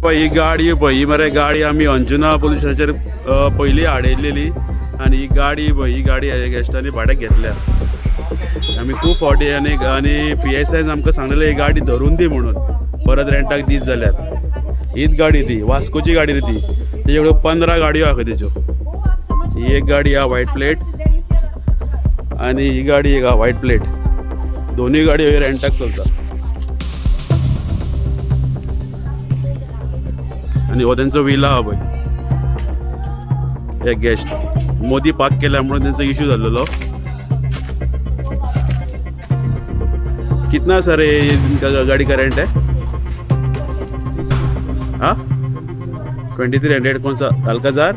पळय ही गाडी, पळय ही मरे गाडी आमी अंजुना पोलीस स्टेशनाचेर पयली हाडयलेली आनी ही गाडी पळय, ही गाडी गेस्टांनी भाड्याक घेतल्या आमी खूब फावटी. आनी आनी पीएसआयन आमकां सांगलेलें ही गाडी धरून दी म्हणून, परत रेंटाक दीत जाल्यार. हीच गाडी ती वास्कोची गाडी रे ती. तेजे कडेन 15 गाडयो आहा तेज्यो. ही एक गाडी आहा व्हायट प्लेट आनी ही गाडी एक आहा व्हायट प्लेट. दोनूय गाडयो रेंटाक चलता. आनी हो तेंचो विला आहा पळय. एक गेस्ट मोदी पार्क केल्या म्हणून तेंचो इशू जाल्लेलो. कितना सर ये दिन का गाड़ी का रेंट है? हाँ, 2300. कौन सा, अल्काजार?